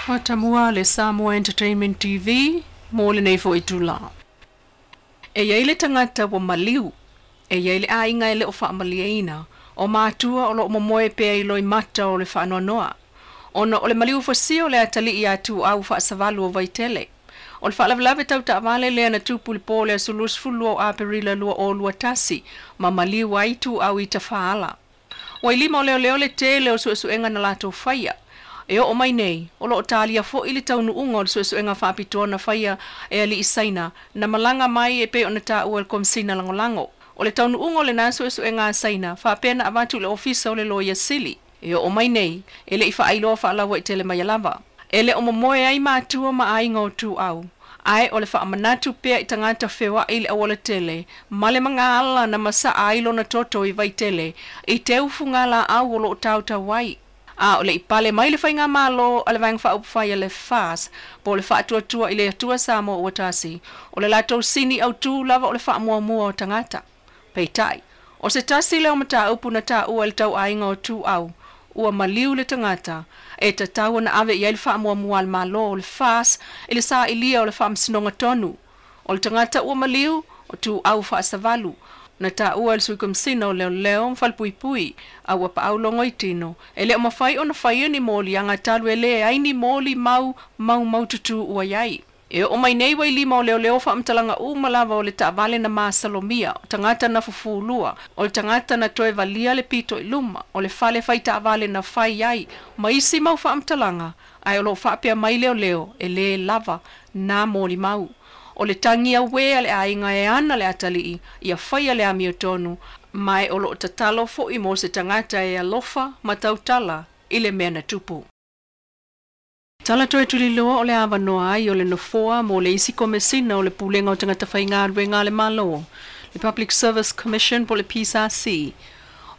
Fatamua le Samoa Entertainment TV mo lenei fo'i tula. E iai le tagata ua maliu, e iai le aiga e le o faamalieina, o matua o loo momoe pea i loimata o le faanoanoa. Ona o le maliu fasia o le atalii ia Tuau Faasavalu o Vaitele. O le faalavelave tau taavale lea na tupu i le po o le aso 22 o Aperila 2021 ma maliu ai Tuau i Tafaala. Ua i lima o leoleo le tele o suesuega na latou faia. E oo mai nei, o loo talia foi le taunuuga o le suesuega faapitoa na faia e alii Saina na malaga mai e pei ona taua e le Komesina Lagolago. O le taunuuga o lena suesuega a Saina faapea na avatu i le Ofisa o le Loia Sili. E oo mai nei, e le i faailoa faalauaitele mai lava. E le o momoe ai matua ma aiga o Tuau, ae o le faamanatu pea i tagata feoai le aualatele ma le magaala na masaa ai lona toto i Vaitele i teu fugalaau o loo tautau ai. A o le i pale mai le faigamalo a le Vaega Faaupufai a le FAS po o le Faatuatua i le Atua Samoa ua tasi, o le latou sini autū lava o le faamuamua o tagata. Peitai, o se tasi lea o mataupu na taua i le tauaiga o Tuau, ua maliu le tagata e tatau ona ave i ai le faamuamua a le Malo o le FAS i le sailia o le faamasinoga tonu. O le tagata ua maliu o Tuau Faasavalu, na taua e le Sui Komesina o Leoleo ma Falepuipui a ua paau logo i tino, e le o mafai ona faia ni moliaga talu e leai ni moli mau maumaututu ua i ai. E oo mai nei ua i lima o leoleo faamatalaga uma lava o le taavale na masalomia, o tagata na fufulua, o le tagata na toe valia le pito i luma, o le fale fai taavale na fai ai, ma isi mau faamatalaga, ae o loo faapea mai leoleo e lē lava na molimau. O le tagi auē a le aiga e ana le atalii ia faia le amiotonu, ma e o loo tatalo fo'i mo se tagata e alofa ma tautala i le mea na tupu. Tala toe tuliloa o le avanoa ai o le nofoa mo le isi komesina o le Pulega o Tagata Faigaluega a le Malo, le Public Service Commission po o le PSC.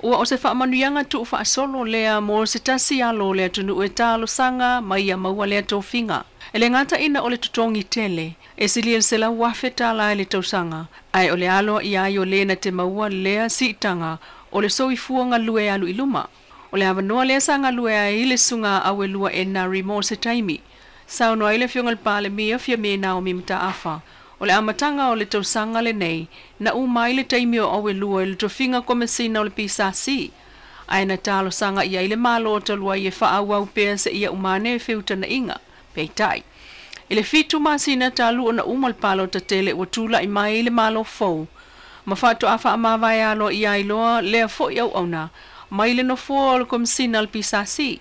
Ua o se faamanuiaga tuufaasolo lea mo se tasi alo o le atunuu e talosaga mai ia maua lea tofiga. E le gata ina o le totogi tele, e silia i le $100,000 i le tausaga, ae o le alo ia ai o le na te maua lea siitaga o le soifua galue alu i luma. O le avanoa lea sa galue ai le susuga Auelua Enari mo se taimi. Saunoa ai le Afioga i le Palemia Fiame Naomi Mataafa. O le amataga o le tausaga lenei, na uma ai le taimi o Auelua i le tofiga komesina o le PSC. Ae na talosaga i ai le Malo talu ai e faaauau pea seia uma ane feutanaiga. Peitai, i le 7 masina talu ona uma le palota tele ua tulai mai le Malo fou, ma faatoa faamavae aloaia ai loa lea foi auauna mai le nofoa o le Komesina o le PSC. I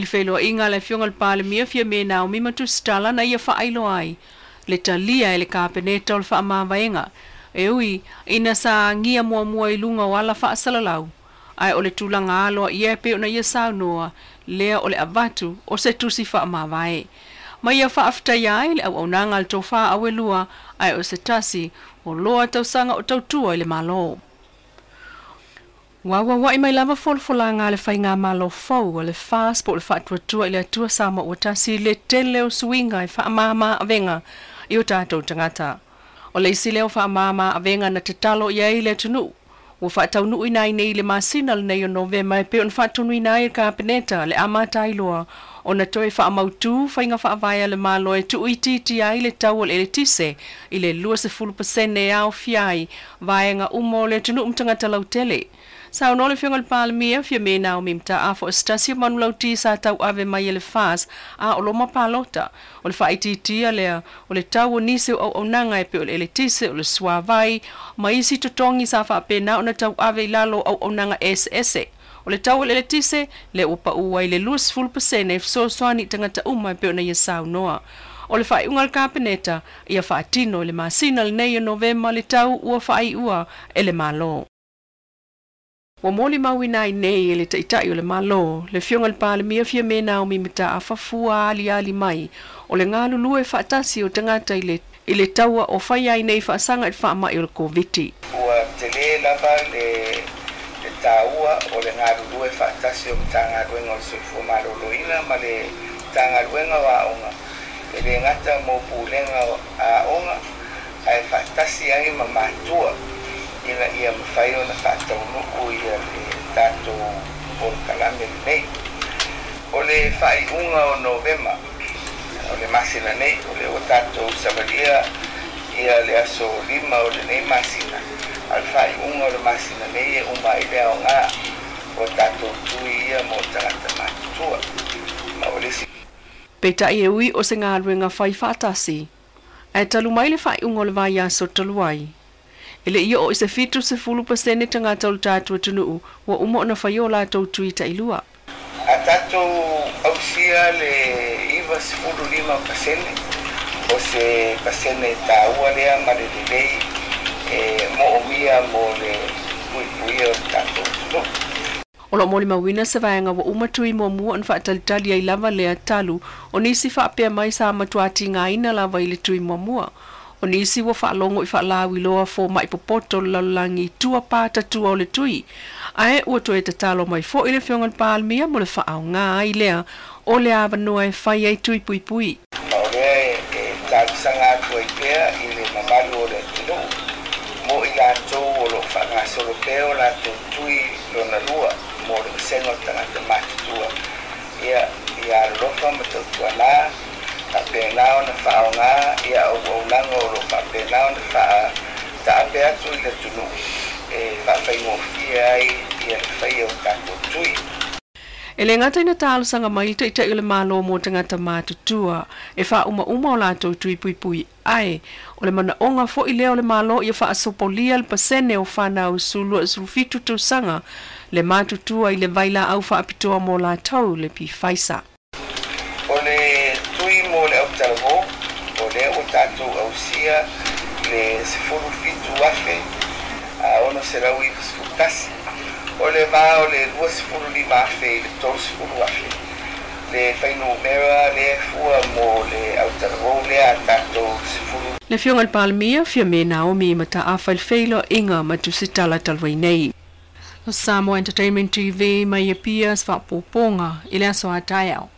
le feiloaiga a le Afioga i le Palemia Fiame Naomi ma Tusitala na ia faailoa ai le talia e le Kapeneta o le faamavaega, e ui ina sa agia muamua i luga o ala faasalalau, ae o le tulaga aloaia e pei ona ia saunoa lea o le avatu o se tusi faamavae. Ma ia faafetaia ai le auaunaga a le tofa Auelua, ae o se tasi o loa tausaga o tautua i le Malo. Ua auauai mai lava folafolaga a le faigamalo fou a le FAS po o le Faatuatua i le Atua Samoa ua tasi le tele o suiga e faamama avega i o tatou tagata. O le isi lea o faamama avega na tatalo i ai le atunuu, ua faataunuuina ai nei i le masina lenei o Novema e pei ona faatonuina ai e le Kapeneta le amata ai loa ona toe faamautū faiga faavae a le Malo e tuuitiitia ai le tau o le eletise i le 20% e aofia ai vaega uma o le atunuu ma tagata lautele. Saunoa le Afioga i le Palemia Fiame Naomi Mataafa o se tasi o manulauti sa tauave mai e le FAS a o loma palota, o le faaitiitia lea o le tau o nisi o auaunaga e pei o le eletise, o le suavai ma isi totogi sa faapena ona tauave i lalo o auaunaga eseese. O le tau o le eletise lea ua pau ai le 20% e fesoasoani i tagata uma e pei ona ia saunoa. O le faaiuga a le Kapeneta ia faatino i le masina lenei o Novema le tau ua faaiua e le Malo. Ua molimauina ai nei e le Taitai o le Malo, le Afioga i le Palemia Fiame Naomi Mataafa fua aliali mai o le galulue faatasi o tagata i le i le taua o fai ai nei faasaga i le faamai o le Koviti. Ua tele lava le le taua o le galulue faatasi o Matagaluega o le Soifua Maloloina ma le Matagaluega o Aoga, e le gata mo pulega o aoga ae faatasi ai ma matua ina ia mafai ona faataunuu ia le tatou polokalame lenei. O le faaiuga o Novema O le masina nei, o lea ua tatou savalia ia le aso 5 o lenei masina, a o le faaiuga o le masina nei e uma ai le aoga o tatou tui ia mo tagata matutua. Ma o le isi. Peitai e ui o se galuega fai faatasi, ae talu mai le faaiuga o le vaiaso talu ai, e le i oo i se 70% tagata o le tatou atunuu ua uma ona fai o latou tui tailua. A tatou ausia le 95%, o se pasene taua lea ma le lelei e moomia mo le puipuia o le tatou atunuu. O lo o molimauina se vaega ua uma tui muamua ona faatalitali ai lava lea talu o nisi faapea mai sa matua tigaina lava i le tui muamua. O nisi ua faalogo i faalauiloa foma'i popoto o le lalolagi i tua patatua o le tui. Ae ua toe tatalo mai fo'i le Afioga i le Palemia mo le faaaoga ai lea o le avanoa e fai ai tui puipui. Ma o lea e talosaga atu ai pea i le mamalu o le atunuu mo i latou o lo o faagasolo pea o latou tui lona lua mo le vasega o tagata matutua, ia ia alolofa ma tautuanā faapena ona faaaoga ia auaunaga o lo o faapena ona faataape atu i le atunuu e faafaigofie ai ia le faia o tatou tui. E le gata ina talosaga mai le Taitai o le Malo mo tagata matutua e faaumauma o latou tui puipui, ae o le manaoga fo'i lea o le Malo ia faasopolia le pasene o fanau 27 tausaga le matutua i le vailaau faapitoa mo latou le Pfizer. O le tui mo le autalavou, o lea ua tatou ausia le 17,691. O le va o le 25,000 i le 30,000 le fuainumera lea fua mo le autalavou lea a tatou 10. Le Afioga i le Palemia, Fiame Naomi Mataafa i le feiloaiga ma Tusitala talu ai nei. Samoa Entertainment TV mai Apia se faaopoopoga i le aso a taeao.